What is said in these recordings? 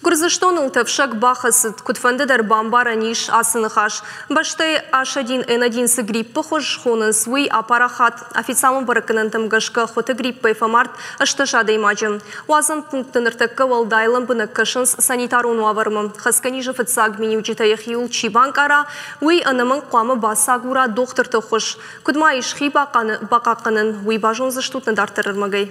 Гуырдзыстоныл тӕфсӕг бахӕцыд. Куыдфӕнды дӕр бамбарӕн ис ацы ныхас. Бӕстӕйы H1N1 цы гриппы хуыз хонынц, уый апарахат. Официалон бӕрӕггӕнӕнтӕм гӕсгӕ хуыты гриппӕй фӕмард 18 адӕймаджы. Уадзӕн пунктты ныртӕккӕ уӕлдай лӕмбынӕг кӕсынц санитарон уавӕрмӕ. Хӕцгӕ низы фыццаг миниуджытӕ йӕхиуыл чи банкъара, уый ӕнӕмӕнг хъуамӕ бацагура дохтырты ӕххуыс. Куыд ма ис хи бахъахъхъӕнӕн, уый базондзыстут нӕ дарддӕр ӕрмӕгӕй.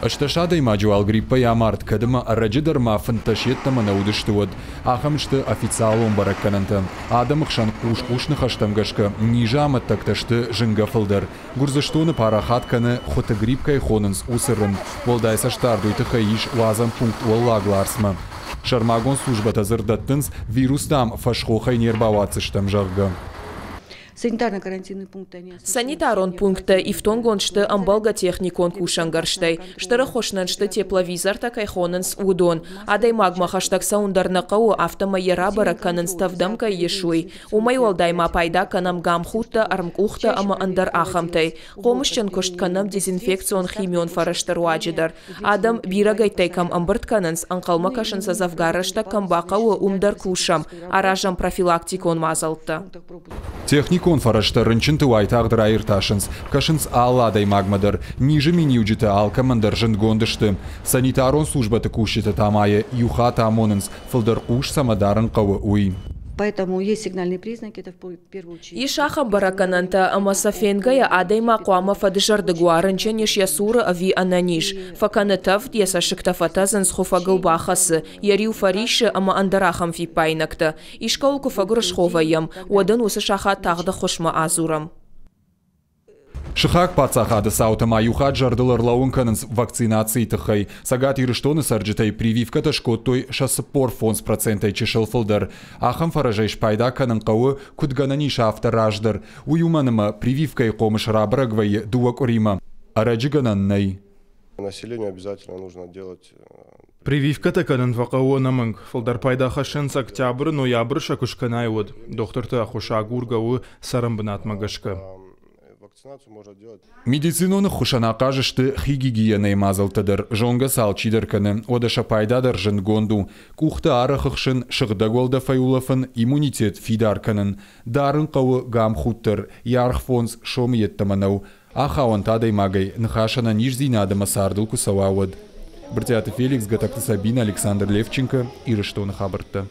18 адӕймаджы уал гриппӕй амард, кӕд ӕмӕ ӕрӕджы дӕр ма 15 йеддӕмӕ нӕ уыдысты, уӕд. Ахӕм сты официалон бӕрӕггӕнӕнтӕ. Адӕмы хсӕн хъус-хъус ныхӕстӕм гӕсгӕ, низы амӕттӕгтӕ сты зынгӕ фылдӕр. Гуырдзыстоны парахат кӕны, хуыты грипп кӕй хонынц, уыцы рын. Уӕлдай цӕстдард уый тыххӕй ис уадзӕн пункт Уӕллаг Ларсмӕ. Сӕрмагонд службӕтӕ дзырд дӕттынц, вирус, дам, фӕсхохӕй не рбауадздзыстӕм, зӕгъгӕ. Санитарон пункттӕ ифтонггонд сты ӕмбӕлгӕ техникон кусӕнгӕрзтӕй. Стыр ӕххуыс нын сты тепловизортӕ кӕй хонынц, уыдон. Адӕймагмӕ хӕстӕг цӕуын дӕр нӕ хъӕуы, афтӕмӕй йӕ рабӕрӕг кӕнынц, тӕвдӕм кӕй ис, уый. Уымӕй уӕлдай ма пайда кӕнӕм гамхудтӕ, ӕрмкъухтӕ ӕмӕ ӕндӕр ахӕмтӕй. Хъомысджын куыст кӕнӕм дезинфекцион химион фӕрӕзты руаджы дӕр. Адӕм бирӕгӕйттӕй кӕм ӕмбырд кӕнынц, ӕнхъӕлмӕ кӕсын сӕ дзӕвгар рӕстӕг кӕм бахъӕуы, уым дӕр кусӕм, аразӕм профилактикон мадзӕлттӕ. Техникон фӕрӕзтӕ рынчынты уайтагъд раиртасынц, кӕсынц алы адӕймагмӕ дӕр. Низы миниуджытӕ алкӕмӕн дӕр зындгонд сты. Санитарон службӕты кусджытӕ та ма йӕ иу хатт амонынц, фылдӕр хъус цӕмӕ дарын хъӕуы, уый. Поэтому есть сигнальные признаки, это в первую очередь. Ис ахӕм бӕрӕггӕнӕнтӕ, ӕмӕ сӕ фенгӕйӕ адӕймаг хъуамӕ фӕдызӕрдыг уа, рынчын ис йӕ цуры ӕви ӕнӕниз. Фӕкӕны тӕвд, йӕ цӕссыгтӕ фӕтӕдзынц, хуыфӕгыл бахӕцы, йӕ риу фӕриссы ӕмӕ ӕндӕр ахӕм фиппаинӕгтӕ. Искӕуыл куы фӕгуырысхо вӕййӕм, уӕд ын уыцы сахат тагъд ӕххуысмӕ адзурӕм. Сыхаг паддзахады цаутӕ ма иу хатт зӕрдыл ӕрлӕууын кӕнынц вакцинацийы тыххӕй. Цӕгат Ирыстоны цӕрджытӕй прививкӕтӕ скодтой сӕ 45 процентӕй чысыл фылдӕр. Ахӕм фӕрӕзӕй спайда кӕнын хъӕуы, куыд гӕнӕн ис, афтӕ раздӕр. Уый уымӕн ӕмӕ прививкӕйы хъомыс рабӕрӕг вӕййы 2 къуыримӕ. Ӕрӕджыгӕнӕн нӕй. Населению обязательно нужно делать Прививкӕтӕ кӕнын фӕхъӕуы ӕнӕмӕнг. Фылдӕр пайда хӕссынц октябры, ноябры сӕ куы скӕнай, уӕд. Дохтырты ӕххуыс агургӕ у цӕрӕнбынатмӕ гӕсгӕ. Вакцинацию можно делать. Медицинон ӕххуысӕн ахъаз сты хи гигиенӕйы мадзӕлттӕ дӕр. Зонгӕ сӕ алчидӕр кӕны, уӕдӕ сӕ пайда дӕр зындгонд у. Къухтӕ арӕх ӕхсын, сыгъдӕг уӕлдӕфӕй улӕфын, иммунитет фидар кӕнын. Дарын хъӕуы гамхуд дӕр, йӕ аргъ 5 сомы йеддӕмӕ нӕу. Ахауӕнт адӕймагӕй, ныхас ӕнӕниздзинад ӕмӕ цардыл куы цӕуа, уӕд. Брытъиаты Феликс, Гатӕгты Сабина, Александр Левченко, Ирыстоны хабӕрттӕ.